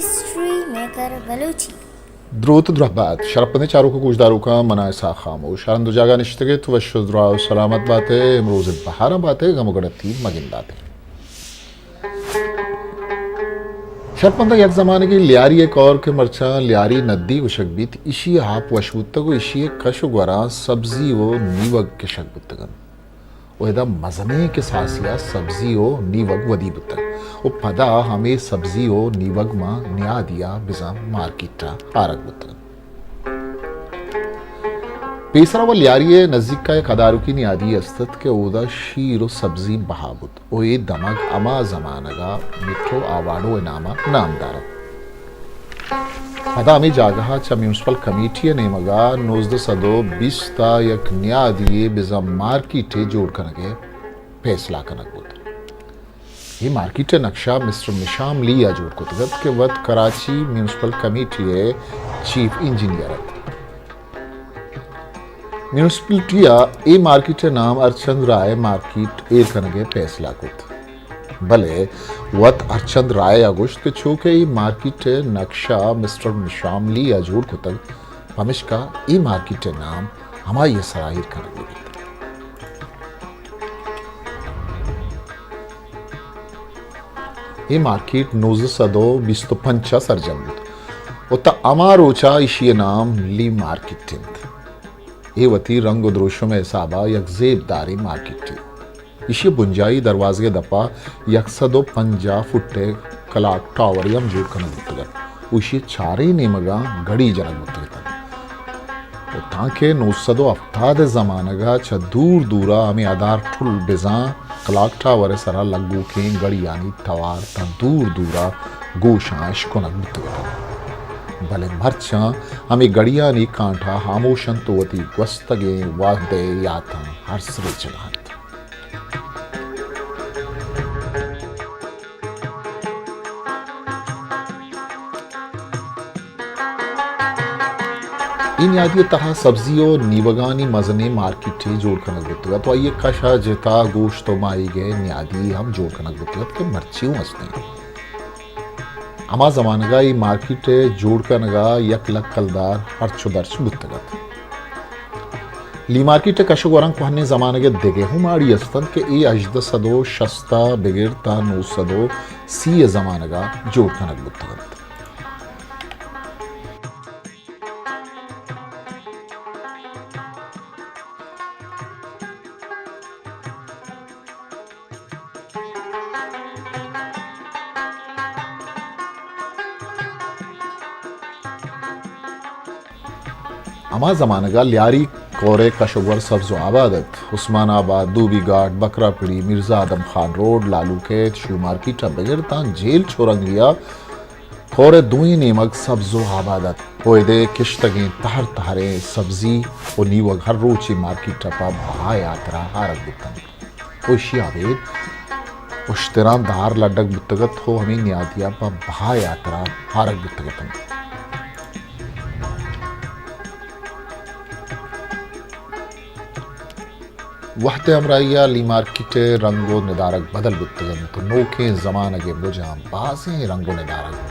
History maker Balochi. دروت درہبات، شرپندیں چاروک و گوشداروکاں، منا اسحاق خاموش۔ ہر ہند و جاگہ نشتگ ات، وش و دراہ و سلامت بات ئے، امروز بہاراں بات ئے، غم و گڑتی مگندات ئے۔ شرپنداں، یک زمانگے لیاری ءِ کور کہ مرچاں لیاری ندی گوشگ بیت، ایشی ءِ آپ وش بوتگ و ایشی ءِ کش و گوراں سبزی و نیوگ کشگ بوتگ انت۔ و ادا مزنیں کساسے ءَ سبزی و نیوگ ودی بوتگ و پدا ہمے سبزی و نیوگ ماں نیادی ءَ بزاں مارکیٹ ءَ آرگ بوتگ۔ پیسرا و لیاری ءِ نزیک ءَ یک ادارکی نیادی است ات کہ اودا شیر و سبزی بہا بوت و اے دمگ ہما زمانگ ءَ میٹرو آواڈو ءِ نام ءَ نامدار ات۔ پدا ہمے جاگہ ءَ چہ میونسپل کمیٹی ءِ نیمگ ءَ نوزدہ سد و بیست ءَ یک نیادی یے بزاں مارکیٹے جوڑ کنگ ءِ پیسلہ کنگ بوت۔ اے مارکیٹ ءِ نقشہ مسٹر مشام لی ءَ جوڑ کتگ ات کہ وت کراچی میونسپل کمیٹی ءِ چیف انجینئر ات۔ میونسپلٹی ءَ اے مارکیٹ ءِ نام ہرچند رائے مارکیٹ ایر کنگ ءِ پیسلہ کت، بلے وت ہرچند رائے ءَ گوشت کہ چو کہ اے مارکیٹ ءِ نقشہ مسٹر مشام لی ءَ جوڑ کتگ، پمشکا اے مارکیٹ ءِ نام ہمائی ءِ سرا ایر کنگ بہ بیت۔ اے مارکیٹ نوزدہ سد و بیست و پنچ ءَ سرجم بوت و تا ہما روچ ءَ ایشی ءِ نام لی مارکیٹ انت۔ اے وتی رنگ و دروشم ءِ حساب ءَ یک زیبداریں مارکیٹے۔ ایشی ءِ بنجاہی دروازگ ءِ دپ ءَ یک سد و پنجاہ فٹ ءِ کلاک ٹاورے ہم جوڑ کنگ بوتگ ات و ایشی ءِ چاریں نیمگاں گڑی جنگ بوتگ اتنت۔ و تانکہ نو سد و ہفتاد ءِ زمانگ ءَ چہ دور دور ءَ ہمے ادار ٹل بزاں کلاک ٹاور ءِ سرا لگوکیں گڑیانی توار تاں دور دور ءَ گوشاں اشکنگ بوتگ اتنت۔ بلے مرچاں ہمے گڑیانی کانٹا ہاموش انت و وتی گوستگیں وہد ءِ یاتاں ارس ریچگ ءَ انت۔ اے نیادی ءِ تہا سبزی و نیوگانی مزنیں مارکیٹے جوڑ کنگ بوتگ ات و آئی ءِ کش ءَ جتا گوشت و ماہیگ ءِ نیادی ہم جوڑ کنگ بوتگ ات کہ مرچی اوں است انت۔ ہما زمانگ ءَ اے مارکیٹ ءِ جوڑ کنگ ءَ یک لک کلدار ہرچ و درچ بوتگ ات۔ لی مارکیٹ ءِ کش و گوراں کوہنیں زمانگ ءِ دگہ ہوں ماڑی است انت کہ اے ہژدہ سد و شست ءَ بگر تاں نو سد و سی ءِ زمانگ ءَ جوڑ کنگ بوتگ انت۔ ہما زمانگ ءَ لیاری کور ءِ کش و گور سبز و آباد ات۔ عثمان آباد، دھوبی گھاٹ، بکرا پڑی، مرزا آدم خان روڈ، لالو کیت، شو مارکیٹ ءَ بگر تاں جیل چورنگی ءَ کور ءِ دوئیں نیمگ سبز و آباد ات۔ اوئدے کشتگیں تہر تہریں سبزی و نیوگ ہر روچے مارکیٹ ءَ پہ بہا ءِ ہاترا آرگ بوتنت۔ و ایشی ءَ ابید اشتراں دار لڈگ بوتگ ات و ہمے نیادی ءَ پہ بہا ءِ ہاترا آرگ بوتگ اتنت۔ وہد ءِ ہمراہی ءَ لی مارکیٹ ءِ رنگ و ندارگ بدل بوتگ انت و نوکیں زمانگ ءِ مجاں بازیں رنگ و ندارگ